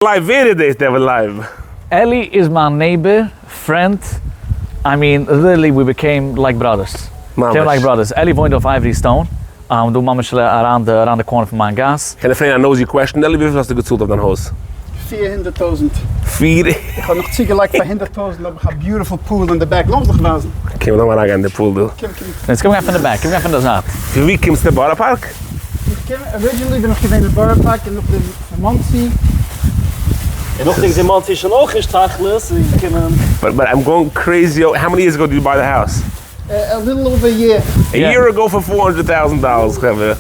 לייב ווער איז דאס דער לייב? אלי איז מיין neighbor, friend, I mean literally we became like brothers, ממש. became like brothers, אלי וואוינט אויף Ivory Stone, דא ממש around around the corner פון מיין גאס. קען איך פרעגן א nosy question אלי וויפיל האסטו געצאלט אויף דיין הויז? 400 טויזנט. פיר? איך האב נאך צוגעלייגט פאר 100 טויזנט האב איך א beautiful pool אין די back, לאמיר זיך ווייזן. קום לאמיר אריינגיין אין די pool דא. קום קום. יעצט קום גיין פון די back, קום גיין פון די זייט. פון ווי קומסטו? בארא פארק? איך קום, originally בין איך געווען אין בארא פארק און נאכדעם פון מאנסי. און נאכדעם איז אין מאנסי שוין אויך נישט תכלית איז געקומען. But but I'm going crazy, how many years ago did you buy the house? A little over a year. A year ago for 400 thousand dollars, חברה.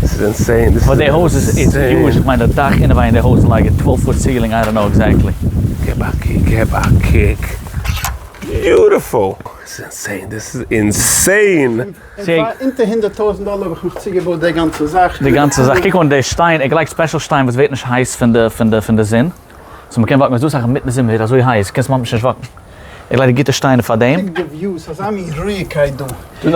This is insane. This But די הויז איז איז huge, איך מיין די דאך אינעווייניג די הויז איז like a 12 foot ceiling, I don't know exactly. געב א קוק, געב א קוק. Beautiful. This is insane. This is insane. און פאר אונטער 100 טויזנט דאלער האב איך נאך צוגעבויט די גאנצע זאך. די גאנצע זאך, קוק אן די שטיין, ער געלייגט special שטיין וואס ווערט נישט הייס פון די פון די פון די זון, so מ'קען walk ן, ס'איז דא אסאך אינמיטן זומער אזוי הייס, קענסט ממש נישט walk ן, ער געלייגט די גוטע שטיינער פאר דעם. קוק די views, אזא מין רואיגקייט דא.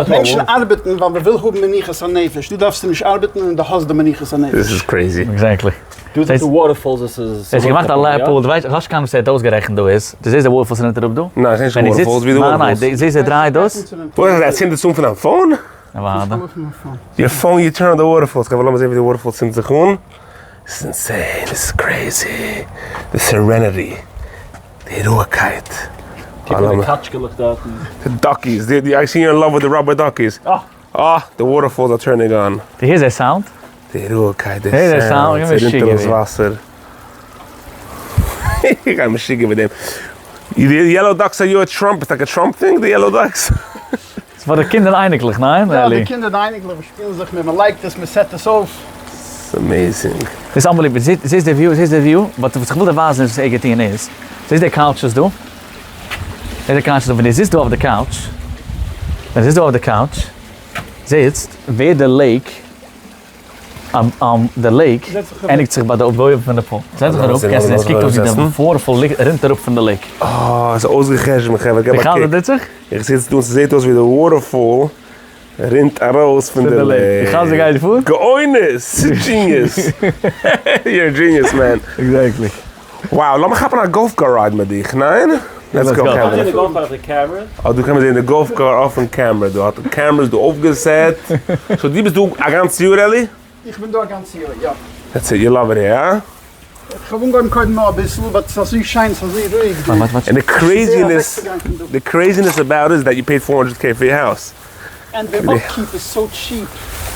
מענטשן ארבעטן ווייל מען וויל האבן מנוחת הנפש, דא דארפסטו נישט ארבעטן און דו האסט די מנוחת הנפש. This is crazy. Exactly. דא איז די waterfalls עס איז. עס איז געמאכט א lap pool, דו ווייסט, האסט קיינמאל וואס ער האט אויסגערעכנט דא איז, דו זעסט די waterfalls רינט אראפ דא? ניין, איך זע נישט קיין waterfalls, ווי די waterfalls? ניין ניין, זעסט ער דרייט דאס? וואס איז דאס? צינדט עס אן פון דיין phone? אוודאי. Your phone you turn on the waterfalls, כ'וועל לאמיר זען ווי די waterfalls צינדט זיך אן. This is insane, this is crazy, די serenity, די רואיגקייט. קוק אן די קאטשקעלעך דארטן. די duckies, די I see you're in love with the rubber duckies. אה! די waterfalls are turning on. דו הערסט די סאונד? די רואיגקייט, די sound, ס'רינט ארויס וואסער. איך גיי משוגע מיט דעם. די yellow ducks are your Trump, it's like a Trump thing די yellow ducks? ס'איז פאר די קינדער און אייניקלעך, ניין? יא, די קינדער און אייניקלעך וואס שפילן זיך מיט, מ'לייגט עס, מ'set עס אויף. ס'איז amazing. דאס איז unbelievable, זעסט די view, זעסט די view, but וואס איך וויל דיר ווייזן איז וואס ער געטון איז, זעסט די couches דא? זעסט די couches דא, ווען דו זיצט דא אויף די couch, ווען דו זיצט דא אויף די couch, זעסט ווער די lake, די lake ענדיגט זיך ביי די אויבן פון די pool, זעץ זיך אראפ, קענסט זען, עס קוקט אויס ווי די waterfall רינט אראפ פון די lake. אה, עס איז אויסגע'חשבונ'ט חברה, געב א קוק. איך זיץ דא און ס'זעט אויס ווי די waterfall רינט ארויס פון די lake. איך האף ס'גייט פאר. גאונות! Genius! You're a genius man. Exactly. Wow, לאמיר כאפן א golf car ride מיט דיך, ניין? Let's go חברה. אה, דא קען מען זען די golf car אויפן camera, דא האט cameras דא אויפגע set. So דו ביסט דא א גאנץ יאר אלי? איך בין דא א גאנץ יאר, יא. That's it, you love it here, הא? איך האב אנגעהויבן קודם נאר אביסל, but ס'איז אזוי שיין, ס'איז אזוי רואיג דא. און די craziness, די craziness about is that you paid 400 K for your house. And די upkeep איז so cheap.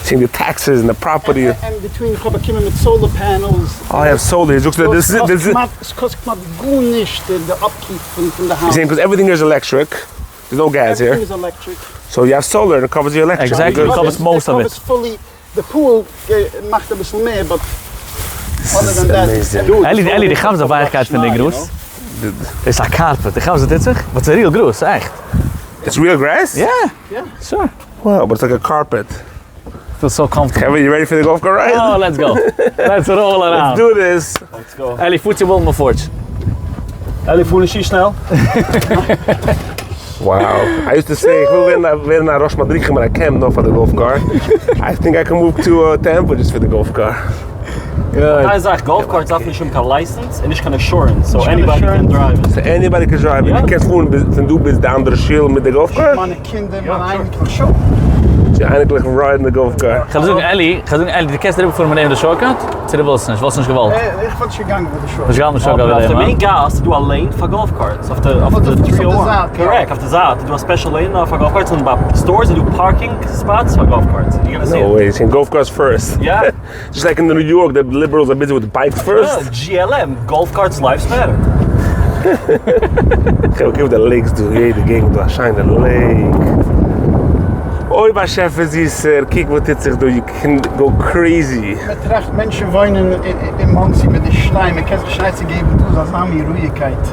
Seeing די taxes און די property. And between איך האב באקומען מיט solar panels. אה יא solar, זאגסטו דאס איז. עס קאסט כמעט גארנישט די upkeep פון די הויז. Same because everything is electric, there's no gas here. Everything is electric. So you have solar and it covers your electric. Exactly, it covers most of it. Covers fully, די pool מאכט אביסל מער but other than that. אלי אלי די כאפסט די ווייכקייט פון די גראז? דאס איז א carpet, די כאפסט וואס טוט זיך? But ס'איז real גראז, עכט. It's real grass? Yeah! Sure. Wow, but it's like a carpet. Feel so comfortable. חברה, you ready for the golf car ride? Oh, let's go. Let's roll around. Let's do this. Let's go. אלי, פאר צו וואלמער פארטש. אלי, פאר נישט צו שנעל. Wow. I used to say, איך וויל ווערן א ראש מדריכים אין א camp נאר פאר די golf car. I think I can move to Tampa just for the golf car. איין זאך, golf carts דארפן נישט האבן קיין license און נישט קיין insurance, so anybody can drive it. So anybody can drive it. דו קענסט פארן פון דא ביז די אנדערע שול מיט די golf car? מיינע קינדער, מיינע אייניקלעך, sure. די אייניקלעך ride ן די golf car. כ'וועל זאגן אלי, כ'וועל זאגן אלי, דו קענסט אריבערפארן מיט דעם די shortcut? צו דו ווילסט נישט, וואלסט נישט געוואלט? איך וואלט נישט געגאנגען מיט די shortcut. וואלסט געהאלטן די shortcut אבער אויף די main גאס איז דא א lane פאר golf carts, אויף די 301. Correct, אויף די זייט איז דא א special lane נאר פאר golf carts, און ביי stores איז דא parking spots פאר golf carts. You gonna see it. No way, ס'איז golf carts first. יא. Just like in New York the liberals are busy with bikes first. GLM, golf carts lives matter. חברה קוק די lakes דא, יעדע געגנט דא א שיינע lake. אוי באשעפער זיסער, קוק וואס טוט זיך דא, you can go crazy. מען טראכט מענטשן וואוינען אין מאנסי מיט די שניי, מען קען זיך נישט עצה געבן, דא איז אזא מין רואיגקייט.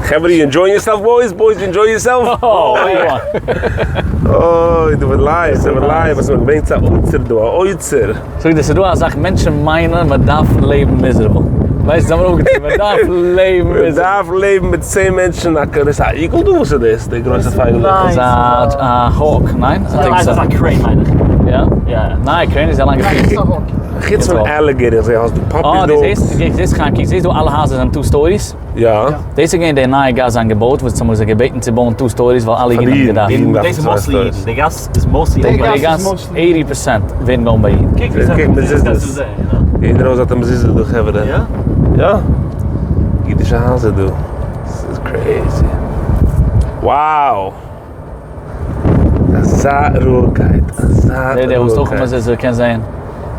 חברה you enjoying yourself boys? Boys you enjoy yourself? אוי דוד לייב, דוד לייב האסט מיר געברענגט צו א אוצר דא, א אוצר. זאג דיר, ס'איז דא א זאך מענטשן מיינען מען דארף לעבן miserable. ווייסט, זיי האבן אויפגעטון, מען דארף לעבן miserable. מען דארף לעבן מיט 10 מענטשן, א דאס איז א eagle דא? וואס איז דאס די גרויסע פייגל דא? ס'איז א hawk, ניין? ניין, ס'איז א crane מיין איך. יא? יא. ניין, crane איז א לאנגע פיס. חוץ פון alligator, איך זעה האסט דא puppy dogs. אה, דו זעסט חיים, קוק, זעסט דא אלע הייזער זענען two stories? יא. דאס איז געווען די נייע גאס זיי האבן געבויט וואס האבן זיי געבעטן צו בויען two stories ווייל אלע אידן האבן געדארפט. דאס איז mostly אידן, די גאס איז mostly אידן. די גאס 80 percent ווערן געowned ביי אידן. קוק מזוזות. יעדער הויז האט א מזוזה דא חברה. יא? יא. אידישע הייזער דא. ס'איז crazy. Wow! אזא רואיגקייט, אזא רואיגקייט. דער האסט אויך א מזוזה קען זעהן.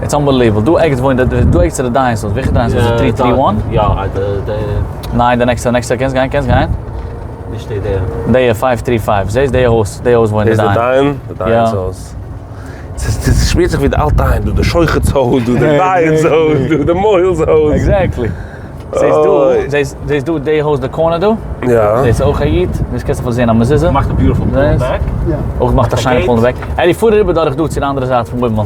It's unbelievable. דא ערגעץ וואוינט דער, דא ערגעץ איז די דיין'ס הויז. וועלכע דיין'ס הויז איז 331? יא, די די. ניין, די נעקסטע, נעקסטע, קענסט גיין, קענסט גיין. נישט די דער. די 535, זעהסט די הויז, די הויז וואוינט די דיין. דאס איז די דיין? די דיין'ס הויז. ס'שפירט זיך ווי די אלטע היים דא, די שוחט'ס הויז דא, די דיין'ס הויז דא, די מוהל'ס הויז. Exactly. זעהסט דא, זעהסט זעהסט דא די הויז די corner דא? יא. דאס איז אויך א איד, דאס קענסטו אפילו זעהן א מזוזה. מאכט א beautiful pool back. אויך מאכט א שיינע pool back. אלי פאר אריבער דורך דא צו די אנדערע זייט פון בוימל.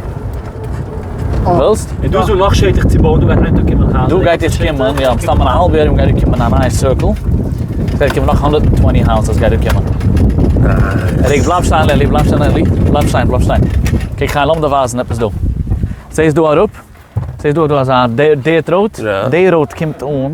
ווילסט? און דא איז דא נאך שטח צו בויען, דא גייט איין טאג קומען הייזער. דא גייט יעצט קומען, יא, מסתם אין א האלב יאר ארום גייט דא קומען א נייע circle. ס'גייט קומען נאך 120 houses גייט דא קומען. Nice. אלי בלייב שטיין אלי בלייב שטיין אלי, בלייב שטיין בלייב שטיין. קוק חיים לאמיר דיר ווייזן עפעס דא. זעסט דא אראפ? זעסט דא דא אזא dirt road? די road קומט אן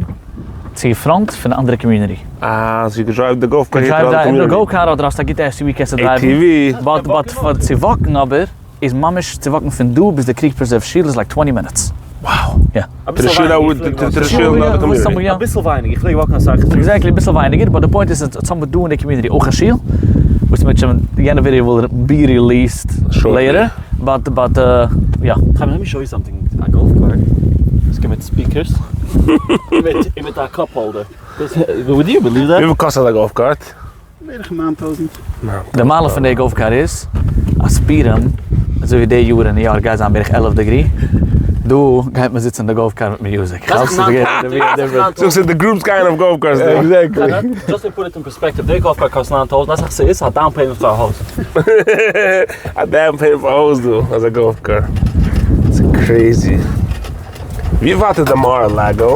צו front פון די אנדערע community. אה, so you can drive די golf car here to די community. Golf car אדער האסט א גוטע SUV קענסטו דרייוון. But but פאר צו וואקן אבער איז ממש צו וואקן פון דא ביז די Creek Preserve שול איז like 20 minutes. Wow. יא. צו די שול אין די community. אביסל ווייניגער, איך פלעג וואקן אסאך. Exactly, אביסל ווייניגער, but די point איז אז האבן מיר דא אין די community אויך א שול, וואס מ'וועט שוין, יענע video will be released later, but but יא. חיים let me show you something, א golf cart, עס קומט מיט speakers, און מיט א cup holder, would you believe that? וויפיל קאסט אזא golf cart? בערך 9000. די מעלה פון די golf car איז אז פורים, אזוי ווי די יאר אין ניו יארק גייט זיין בערך 11 degree, דא גייט מען זיצן אין די golf car מיט music. זאגסט די groups גייען אויף golf cars דא. Exactly. Just to put it in perspective, די golf cart קאסט 9000, אסאך ס'איז א down payment פאר א הויז. א down payment פאר א הויז דא, אזא golf car. ס'איז crazy. ווי ווייט איז די Mar-a-Lago?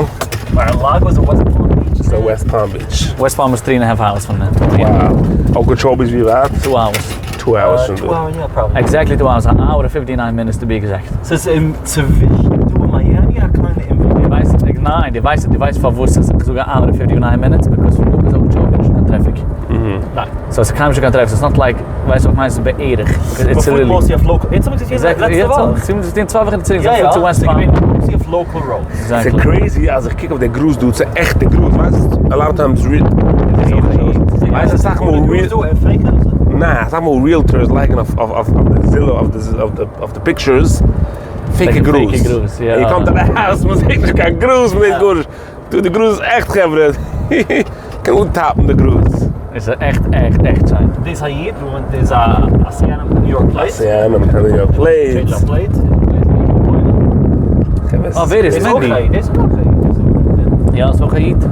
Mar-a-Lago איז אין West Palm Beach. ס'איז אין West Palm Beach. West Palm איז 3 and half hours פון דעם. Wow. Okeechobee איז ווי ווייט? 2 hours. 2 hours פון דא. 2 hours, yeah, probably. Exactly 2 hours, an hour and 59 minutes to be exact. ס'איז אין צווישן דא און מיאמי א קליינע אינזל. דו ווייסט, ניין, דו ווייסט, דו ווייסט פארוואס עס איז זאגאר hour and 59 minutes? Because פון דא ביז Okeechobee איז נישט קיין traffic. ניין. So ס'איז קיינמאל נישט קיין traffic, ס'איז not like, ווייסט וואס איך מיין, ס'איז בערך. Because it's really. מ'פארט mostly אויף local, יעצט האב איך געזען לעצטע וואך. יא יא, ס'איז צוויי וואכן צוריק, יא יא, צו West Palm. Mostly אויף local roads. ס'איז crazy אז איך קוק אויף די גראז דא, ס'איז עכטע גראז, ווייסט, a lot of times real, ווייסט אסאך מאל real, ניין, אסאך מאל realtors לייגן אויף אויף די Zillow אויף די pictures fake גראז, און קומט אין די הויז מען זעט נישט קיין גראז, מען זעט גארנישט, דא די גראז איז עכט חברה, קען אנטאפן די גראז. עס איז עכט עכט עכט שיין. דאס איז א איד, און דאס איז א Sienna מיט א New York plate. Sienna מיט א New York plate. Change א plate. אה, ווער איז מענדי? דאס איז אויך א איד. יא, איז אויך א איד.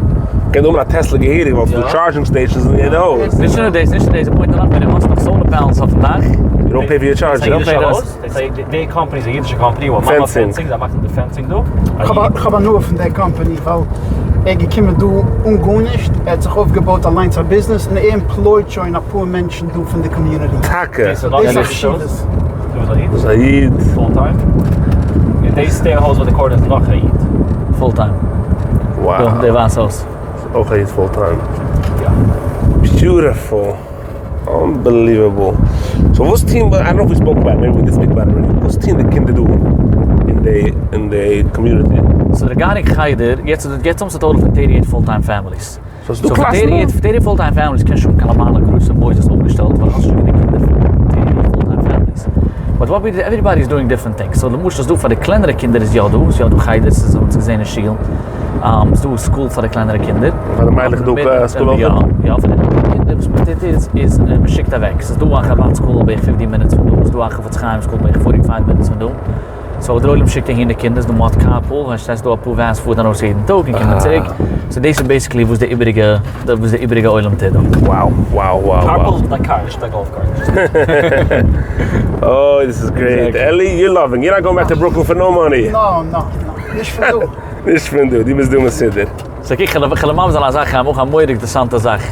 קען האבן א Tesla געהעריג ווייל ס'איז דא charging stations אין יעדע הויז. נישט נאר דאס, נישט נאר דאס, די point דערנאך ווען דו האסט נאך solar panels אויפן דאך. You don't pay for your charger. דאס איז א אידישע הויז? די קאמפאני איז א אידישע קאמפאני, וואס מאכט fencing, זיי מאכן די fencing דא. כ'האב הנאה פון די קאמפאני ווייל ער איז געקומען דא אן גארנישט, ער האט זיך אויפגעבויט אליינס א ביזנעס און ער employed שוין אפאר מענטשן דא פון די community. טאקע? דאס איז א חשיבות. דאס איז א איד. Full time. און דאס די הויז וואס די corner איז נאך א איד. Full time. Wow. די ווייסע הויז. אויך א איד full time. יא. Beautiful. Unbelievable. So וואס טוהן, I don't know if we spoke about it, maybe we did speak about it already, וואס טוהן די קינדער דא אין די אין די community? So regarding חדר, יעצט יעצט האבן זיי total פון 38 full time families. So ס'איז דא קלאסן דא? 38 full time families קען שוין קיין נארמאלע גרויסע מוסדות אויפגעשטעלט ווייל האסט שוין גענוג קינדער פון 38 full time families. But what we did, everybody is doing different things. So למשל איז דא פאר די קלענערע קינדער איז יא דא, ס'איז יא דא חדר, ס'איז האבן זיי געזען אין שול. ס'איז דא school פאר די קלענערע קינדער. פאר די מיידלעך איז דא school אויך? יא, יא, פאר די קלענערע קינדער וואס מען טוט איז, איז מען שיקט אוועק. ס'איז דא א חבד school בערך 15 minutes פון דא, ס'איז דא א חפץ חיים school בערך 45 minutes פון דא. So דער עולם שיקט אהין די קינדער, ס'איז דא מאט carpool, ווייסט ס'איז דא אפאר vans פארן ארויס יעדן טאג און קומען צוריק. So דאס איז basically וואס די איבעריגע, וואס די איבעריגע עולם טוט דא. Wow, wow, wow, wow. Carpool איז מיט א קאר, נישט מיט א golf cart. אוי, דאס איז great. אלי, you loving, you're not going back to Brooklyn for no money. No, no, no. נישט פון דא. נישט פון דא, דו ביסט דא מסודר. So קוק, כ'וועל ממש זיין א זאך, אויך א מורא'דיג אינטערעסאנטע זאך.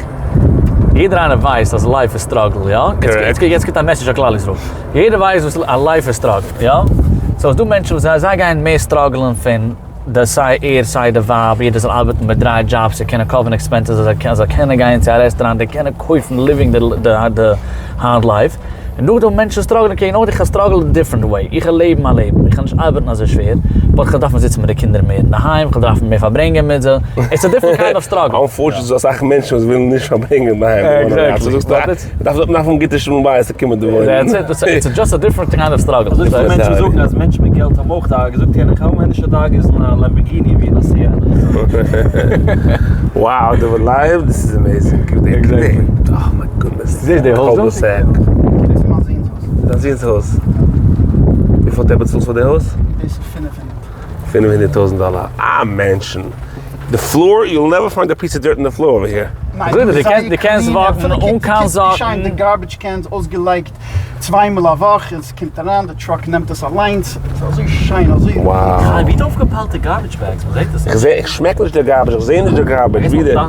יעדער איינער ווייסט אז life איז struggle, יא? Correct. יעצט קומט א message אויף כלל ישראל. יעדער ווייסט וואס א life איז struggle, יא? So איז דא מענטשן וואס זיי גייען מער struggle ען פון די סיי ער סיי די ווייב, יעדער זאל ארבעטן מיט דריי jobs צו קענען cover ן expenses, אז זיי זאל קענען גיין צו א רעסטוראנט און קענען קויפן living די hard life. און נאכדעם מענטשן struggle ן קעגן אויך, איך struggle אין different way, איך לעב מיין לעבן, איך קען נישט ארבעטן אזוי שווער, but איך דארף זיצן מיט די קינדער מער אינדערהיים, איך דארף מער פארברענגען מיט זיי, it's a different kind of struggle. Unfortunately איז דא אסאך מענטשן וואס ווילן נישט פארברענגען אינדערהיים. Exactly. מ'דארף האבן גוטע שלום בית צו קומען דא וואוינען. That's it, it's just a different kind of struggle. אזוי פיל מענטשן זאגן אז מענטשן מיט געלט האבן אויך דאגות, זאגט יענער, איך האב מער נישט א דאגה איז אין א Lamborghini ווי אין א Sienna. Wow, די live, this is amazing. Exactly. Oh my goodness. זעסט די הויז דא? דאס איז מיין זון'ס הויז. דיין זון'ס הויז. וויפיל האט ער באצאלט פאר די הויז? דאס איז 500. 500,000 דאלאר. א mansion. The floor, you'll never find a piece of dirt in the floor over here. ניין, דו קענסט walk ן אן קיין זאקן. די garbage cans אויסגעלייגט צוויי מאל א וואך, עס קומט אריין, די truck נעמט עס אליינס, עס איז אזוי שיין, אזוי. Wow. ווי האט אויפגעפאלט די garbage bags? מען זעט עס איך זע, איך שמעק נישט די garbage, איך זע נישט די garbage. ווידער.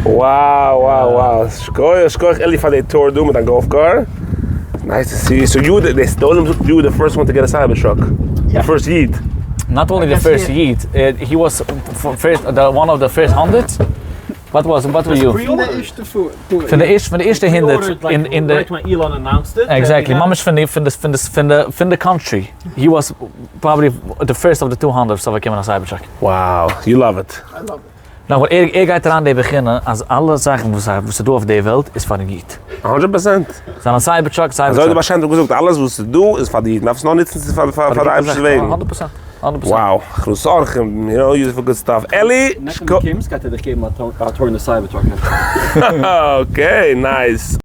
Wow, wow, wow. שכוח, שכוח אלי פאר די tour דא מיט דיין golf car. Nice to see you. So you, they stole him, you were the first one to get a Cybertruck. Yeah. The first Yid. Not only the first Yid, he was first, the, one of the first hundred. What was, what were you? פון די ערשטע פאר. פון די ערשטע, פון די ערשטע הונדערט אין אין די. Right when Elon announced it. Exactly, ממש פון די פון די פון די פון די פון די country. He was probably the first of the 200 וואס האבן באקומען א Cybertruck. Wow, you love it. I love it. נאר ער ער גייט אריין די בחינה אז אלע זאכן וואס וואס איז דא אויף די וועלט איז פארן איד. 100%. זיין א Cybertruck, Cybertruck. אזוי האט דער בעל שם טוב געזאגט, אלעס וואס איז דא איז פאר די אידן, דארפסט נאר נוצן פאר פאר פאר די אייבערשטער'ס וועגן. 100%. 100%. Wow, הכנסת אורחים, you know, use it for good stuff. אלי, Next time דו קומסט, גייט ער דיך געבן א tour אין די Cybertruck. Okay, nice.